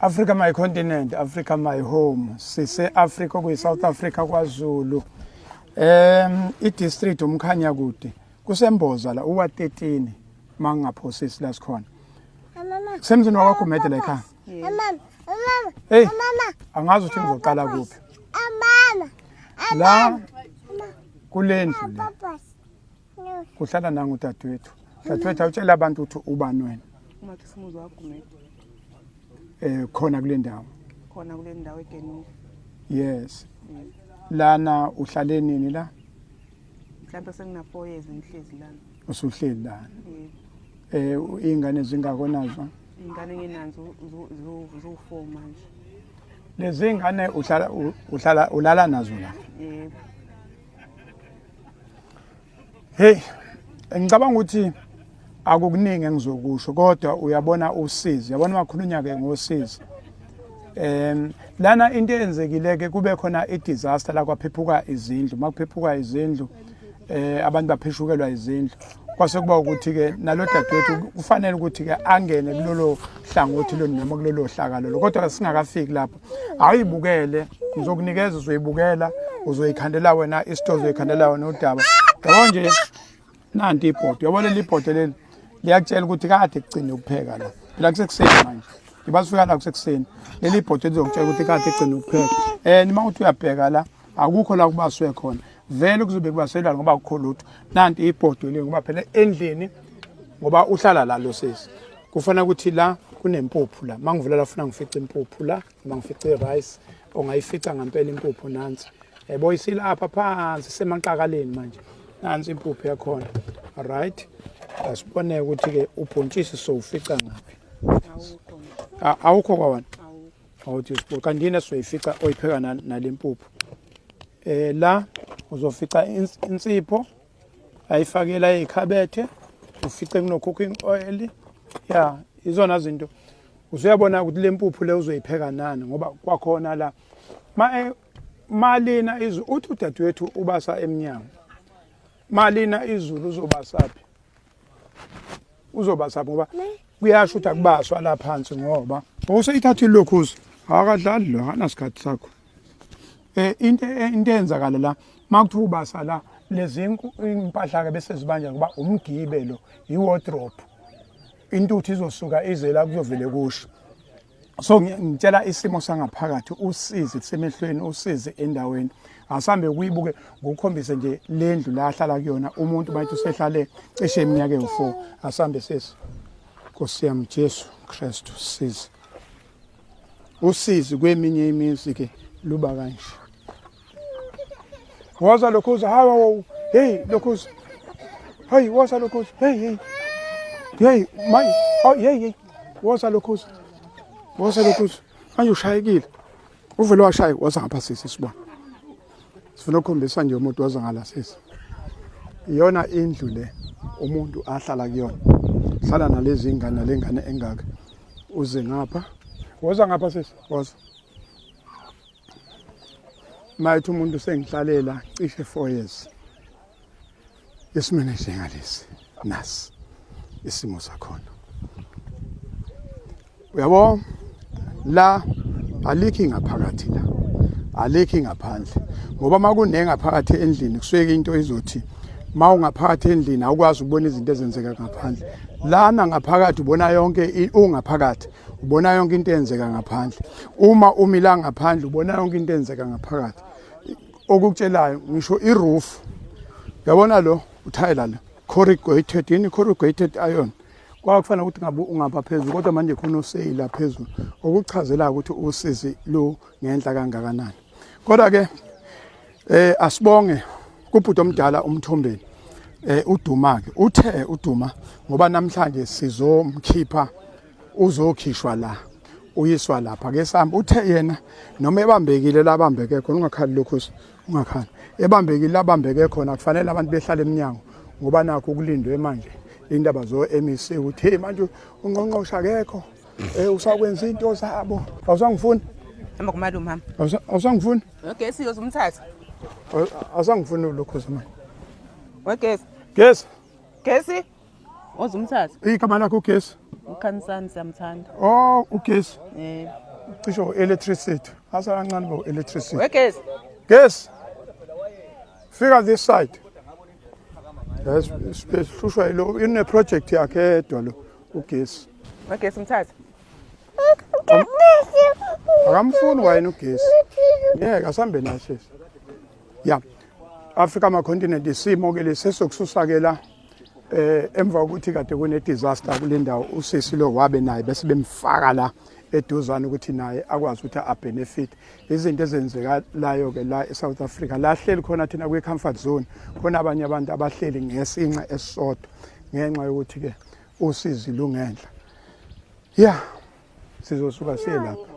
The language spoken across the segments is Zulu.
Africa my continent, Africa my home. Sise Africa kuyi South Africa kwaZulu. I district umkhanya kude. Kusemboza la uwa 13 mangingaphosisi la sikhona. Semzini wakho Gumede la ekhaya. Hey, angazi ukuthi ngizoqala kuphi. La kulendlu le. Kuhlala nangu dadewethu. Dadewethu awutshela abantu ukuthi ubani wena. Umakhisimuzi waGumede. Khona kule ndawo. Khona kule ndawo eGenuka. Yes. Lana uhlale nini la? Mhlawumbe sengina 4 years ngihlezi lana. Usuhleli lana. Yebo. Ingane zingako nazo? Ingane nginazo zu 4 manje. Lezi ngane uhlala ulala nazo la? Yebo. Hey, ngicabanga ukuthi akukuningi engizokusho kodwa uyabona usizi, uyabona makhulunywa ke ngosizi. Lana into eyenzekile ke kube khona i-disaster la kwaphephuka izindlu, makuphephuka izindlu abantu bapheshukelwa izindlu. Kwase kuba ukuthi ke nalo dadewethu kufanele ukuthi ke angene kulolo hlangothi lo noma kulolo hlaka lolo, kodwa singakafiki lapho. Awuyibukele, ngizokunikeza, uzoyibukela, uzoyikhandela wena isitozo, uzoyikhandela wena udaba. Yabo nje nanti ibhodo, yabo leli ibhodo leli liyakutshela ukuthi kade kugcine ukupheka la. Phela kusekuseni manje. Ngiba sifika la kusekuseni. Leli ibhodo lizokutshela ukuthi kade kugcine ukupheka. Nima uthi uyabheka la akukho la kubaswe khona. Vele kuzobe kubaselwa ngoba akukho lutho. Nanti ibhodo leli ngoba phela endlini ngoba uhlala la lo sisi. Kufanele ukuthi la kunempuphu la. Mangivula la funa ngifice impuphu la, mangifice rice ongayifica ngempela impuphu nansi. Yebo isilapha phansi semaqakaleni manje. Nansi impuphu yakhona. Right? Asibone ukuthi ke ubhontshisi sowufica ngaphi. Awukho. Awukho kwawana. Awukho. Awuthi sibo kanti yini esizoyifica oyipheka nalempuphu. La uzofica insipho ayifakela ikhabethe, ufice kuno cooking oil. Ya, izona zinto. Usuyabona ukuthi lempuphu le uzoyipheka nani ngoba kwakhona la ma malina izulu uthi udadewethu ubasa emnyango. Malina izulu uzobasaphi? Uzobasaphi ngoba kuyasho ukuthi akubaswa la phansi ngoba useyithatha ilokhuza akadlali lo akanasikhathi sakho. Into eyenzakala la makuthiwa ubasa la lezi impahla ke bese zibanja ngoba umgibe lo i-wardrobe intuthu izosuka ize la kuzovele kusho. So ngitshela isimo sangaphakathi, usizi kusemehlweni, usizi endaweni. Asambe kuyibuke ngokukhombise nje le ndlu la ahlala kuyona umuntu bathi usehlale cishe iminyaka ewu4. Asambe sisi. Nkosi yami Jesu Kristu sizi. Usizi kweminye imizi ke luba kanje. Woza lokhuza, hawa, hey lokhuza. Hey woza lokhuza, hey hey. Hey mai, oh hey hey. Woza lokhuza. Woza lokhuza. Manje ushayekile. Uvele washaya, woza ngapha sisi sibona. Sifuna ukukhombisa nje umuntu woza ngala sisi. Iyona indlu le umuntu ahlala kuyona. Hlala nalezi ingane nalengane engaka. Uze ngapha. Woza ngapha sisi, woza. Mayithi umuntu sengihlalela cishe 4 years. Esimene njengalesi nasi isimo sakhona. Uyabo la alikho ingaphakathi la. Alikho ingaphandle. Ngoba makunenga phakathi endlini kusuke into izothi mawungaphakathi endlini awukwazi ukubona izinto ezenzeka ngaphandle. Lana ngaphakathi ubona yonke ungaphakathi ubona yonke into eyenzeka ngaphandle. Uma umi la ngaphandle ubona yonke into eyenzeka ngaphakathi. Okukutshelayo ngisho iroof. Uyabona lo uthayela lo corrugated yini corrugated iron. Kwakufanele ukuthi ngabe ungapha phezulu kodwa manje khona useyila phezulu okuchazela ukuthi usizi lo ngenhla kangakanani. Kodwa ke asibonge kubhuti omdala uMthombeni uDuma ke uthe uDuma ngoba namhlanje sizomkhipha uzokhishwa la uyiswa lapha ke sihamba uthe yena noma ebambekile labambeke khona ungakhali lokhu ungakhali ebambekile labambeke khona kufanele abantu behlale eminyango ngoba nakho ukulindwe manje indaba zo MEC ukuthi hey manje ungqongqosha akekho usakwenza into zabo awusangifuni hamba kumalume hamba awusangifuni ugesi uzomthatha awusangifuni lokho manje wegesi gesi gesi ozumthatha igama lakho ugesi uKhanisani siyamthanda oh ugesi Cishe electricity. Asa kancane bo electricity. Wegesi. Gesi. Fika this side. Yes, sihlushwa yilo ine project yakhe yedwa lo ugesi. Wegesi mthatha. Akamfuni wayena ugesi. Ngeke asambe naye sisi. Ya. Africa ma continent isimo ke lesesokususa ke la emva kokuthi kade kune disaster kule ndawo usisi lo wabe naye bese bemfaka la eduzane ukuthi naye akwazi ukuthi a benefit izinto ezenzekalayo ke la eSouth Africa la hleli khona thina kwi comfort zone khona abanye abantu abahleli ngesinxe esisodwa ngenxa yokuthi ke usizi lungenhla. Ya sizosuka siye lapha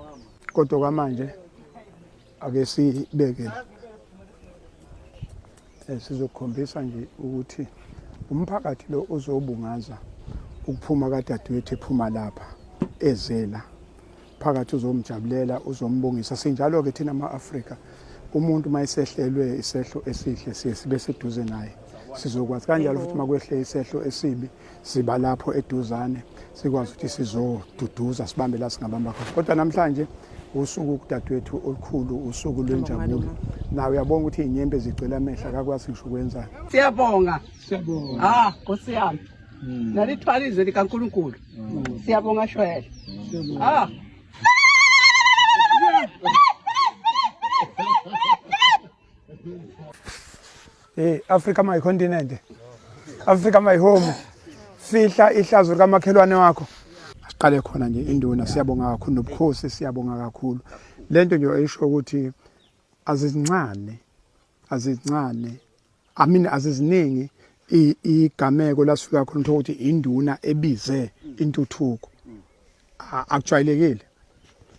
kodwa kwamanje ake sibeke la. Sizokukhombisa nje ukuthi umphakathi lo uzobungaza ukuphuma kadadewethu ephuma lapha ezela phakathi uzomjabulela uzombongisa. Sinjalo-ke thina ama-Afrika, umuntu uma esehlelwe isehlo esihle siye sibe seduze naye, sizokwazi kanjalo futhi uma kwehle isehlo esibi siba lapho eduzane sikwazi ukuthi sizoduduza sibambe la singabamba khona. Kodwa namhlanje usuku kudadewethu olukhulu, usuku lwenjabulo. Nawe uyabona ukuthi iy'nyembe zigcwele amehlo, akakwazi ngisho ukwenzani. Siyabonga. Siyabonga. Ah, Nkosi yami. Nalithwala izwi likaNkulunkulu. Siyabonga shwele. Ah. Hey, Africa my continent. Africa my home. Fihla ihlazo likamakhelwane wakho. Asiqale khona nje induna, siyabonga kakhulu nobukhosi, siyabonga kakhulu. Lento nje esho ukuthi azizincane, azizincane. I mean aziziningi igameko lasifika khona uthola ukuthi induna ebize intuthuko. Akujwayelekile.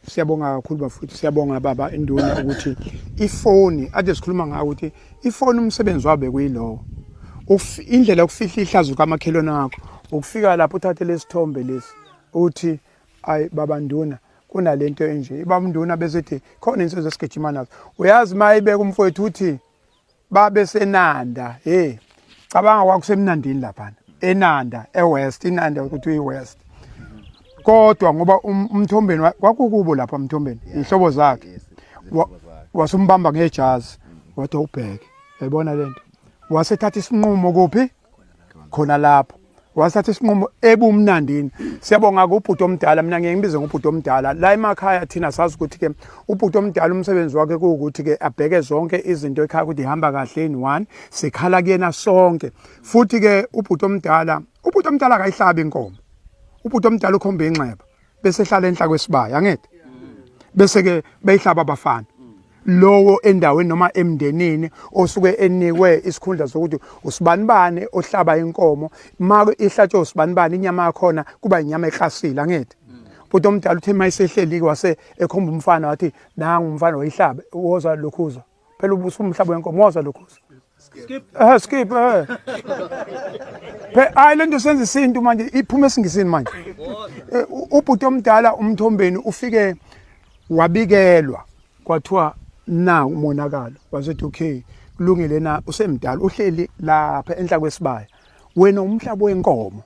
Siyabonga kakhulu bafowethu, siyabonga baba induna ukuthi ifoni ade sikhuluma ngayo ukuthi ifoni umsebenzi wabe kuyilowo. Indlela yokufihla ihlazo kamakhelwane wakho ukufika lapho uthathe lesithombe lesi uthi ayi baba nduna kunalento enje. Baba nduna bese ethi khona insizwa esigijima nazo. Uyazi mayibeka umfowethu uthi babe senanda, hey cabanga kwakusemnandini laphana eNanda eWest, iNanda ukuthi uyiWest, kodwa ngoba uMthombeni kwakukubo lapha uMthombeni inhlobo zakhe wasumbamba ngejazi wathi ubheke yayibona lento, wasethatha isinqumo kuphi khona lapho, wasathatha isinqumo ebumnandini. Siyabonga kubhuti omdala, mina ngeke ngibize ngobhuti omdala la emakhaya. Thina sazi ukuthi ke ubhuti omdala umsebenzi wakhe kuwukuthi ke abheke zonke izinto ekhaya ukuthi ihamba kahle in one, sikhala kuyena sonke. Futhi ke ubhuti omdala, ubhuti omdala akayihlabi inkomo, ubhuti omdala ukhomba inxeba bese ehlala enhla kwesibaya, angithi bese ke beyihlaba abafana lowo endaweni noma emndenini osuke enikwe isikhundla sokuthi usibanibani ohlaba inkomo. Ma ihlatshwe usibanibani inyama yakhona kuba inyama eklasile, angithi bhuti omdala uthe mayisehleli wase ekhomba umfana wathi nangu umfana wayihlaba, woza lokhuza phela ubusumhlaba wenkomo, woza lokhuza. Skip. Skip. Phe ayi lento senza isintu manje iphuma esingisini manje. Ubhuti omdala uMthombeni ufike wabikelwa kwathiwa na umonakalo, wasethi okay kulungile na, usemdala uhleli lapha enhla kwesibaya, wena umhlaba wenkomo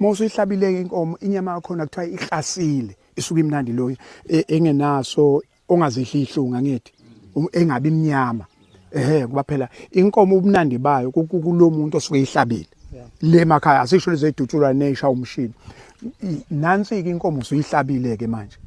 uma usuyihlabile inkomo inyama yakhona kuthiwa ihlasile isuke imnandi loyo engenaso ongazidli ihlunga, angithi engabi imnyama, ehe kuba phela inkomo ubunandi bayo kulo muntu osuke ihlabile le makhaya, asisho lezi edutshulwa nesha umshini. Nansi ke inkomo usuyihlabile ke manje,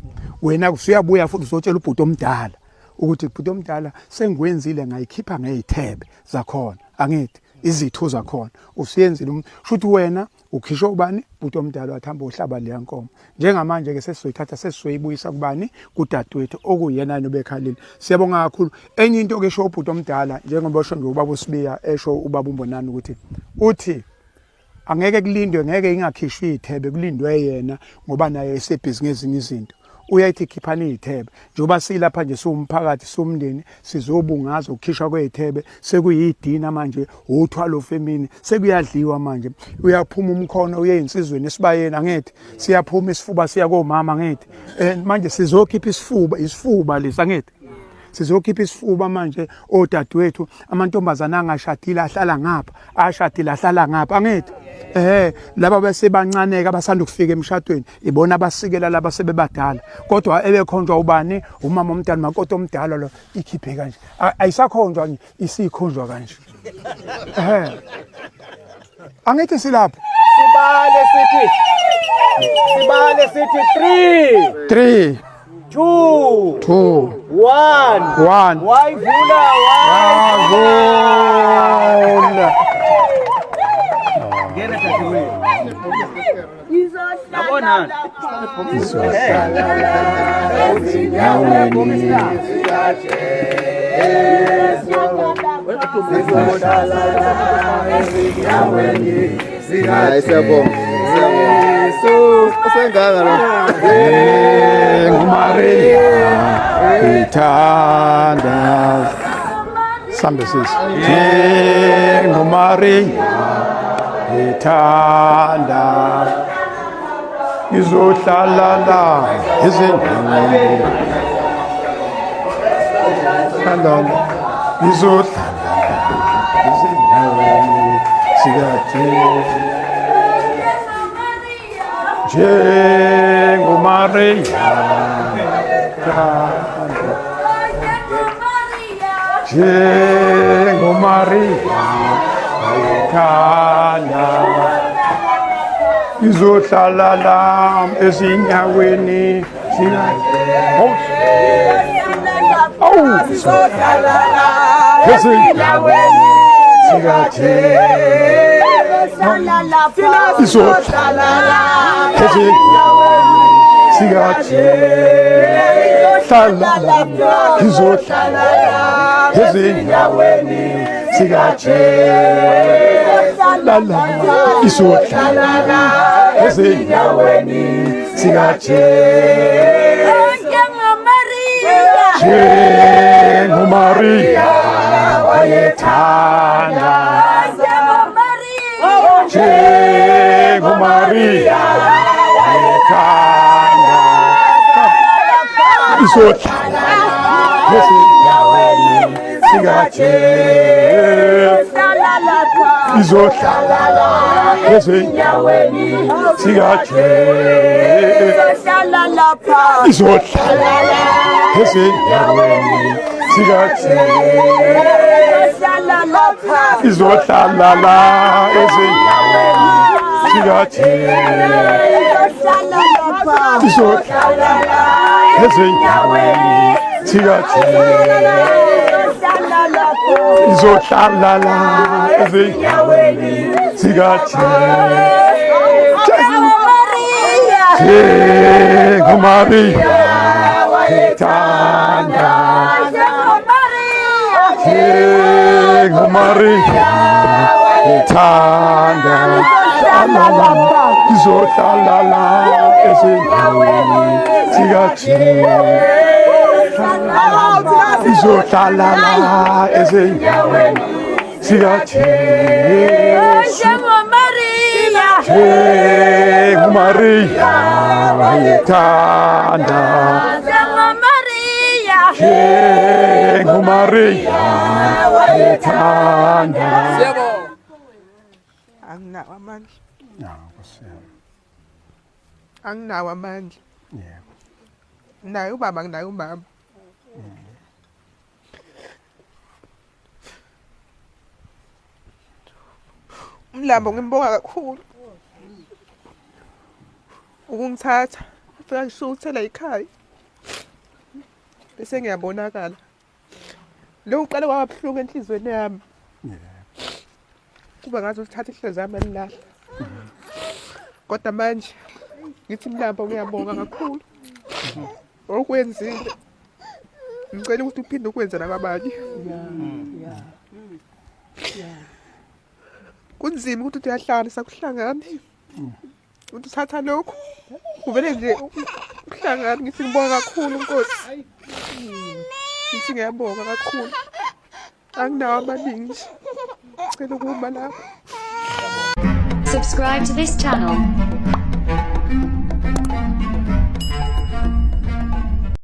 wena usuyabuya futhi uzotshela ubhuti omdala ukuthi bhuti omdala sengiwenzile ngayikhipha ngezithebe zakhona, angithi izitho zakhona usuyenzile, shuthi wena ukhishwe ubani bhuti omdala wathi hamba ohlaba leya nkomo. Njengamanje ke sesizoyithatha sesizoyibuyisa kubani, kudadewethu okuyena nobekhalile. Siyabonga kakhulu. Enye into ke esho ubhuti omdala njengoba esho nje ubaba uSibiya esho ubaba uMbonani ukuthi uthi angeke kulindwe, ngeke ingakhishwa iy'thebe kulindwe yena ngoba naye esebhizi ngezinye izinto. Uyayithi khiphani iy'thebe njengoba silapha nje siwumphakathi siwumndeni sizobungaza ukukhishwa kwey'thebe, sekuyidina manje uthwalo femini sekuyadliwa manje, uyaphuma umkhono uye insizweni esibayeni, angithi siyaphuma isifuba siya komama, angithi manje sizokhipha isifuba, isifuba lesi, angithi Sizokhipha isifuba manje odadewethu, amantombazana angashadile ahlala ngapha, ashadile ahlala ngapha, angithi? Eh, laba besebancaneka abasanda ukufika emshadweni, ibona abasikela laba sebebadala. Kodwa ebekhonjwa ubani? Umama omdala, makoti omdala lo, ikhiphe kanje. Ayisakhonjwa nje, isikhonjwa kanje. Eh. Angithi silapho. Sibale sithi Sibale sithi 3 3 2 2 1 1 Wayivula wavula. Ngena dadewethu. Yabona. Ezinyaweni Hayi siyabonga. Siyabonga. Usengaka lo. NguMaria ngithanda sambe sisi NguMaria ngithanda ngizohlala la ezindaweni hlala ngizohlala ezindaweni sikaJesu njengoMaria njengoMaria ayethanda izohlala la ezinyaweni sika Awu Sizohlala la ezinyaweni sikaJesu izohlala ezinyaweni sikaJesu hlala izohlala ezinyaweni sikaJesu lala izohlala ezinyaweni sikaJesu njengoMaria wayethanda njengoMaria wayethanda izohlala ezinyaweni sikaJesu izohlala ezinyaweni sikaJesu izohlala ezinyaweni sikaJesu izohlala la ezinyaweni sikaJesu izohlala ezinyaweni sikaJesu izohlala la ezinyaweni sikaJesu NjengoMaria wayethanda NjengoMaria wayethanda izohlala la ezinyaweni sikaJesu izohlala la ezinyaweni sikaJesu NjengoMaria wayethanda NjengoMaria wayethanda. Anginawo amandla. Ya, Nkosi yami. Anginawo amandla. Yebo. Naye ubaba nginaye umama. Umlambo ngimbonga kakhulu. Ukungithatha afika ngishuthela ekhaya. Bese ngiyabonakala. Lo uqale kwaba buhlungu enhlizweni yami. Kuba ngathi uthatha ihliziyo yami alilahla. Kodwa manje ngithi mlambo ngiyabonga kakhulu. Okwenzile. Ngicela ukuthi uphinde ukwenze nakwabanye. Kunzima ukuthi uyahlala sakuhlangani. Uthi uthatha lokhu kuvele nje uhlangane ngithi ngibonga kakhulu Nkosi. Ngithi ngiyabonga kakhulu. Anginawo amaningi nje. Cela ukuma lapho. Subscribe to this channel.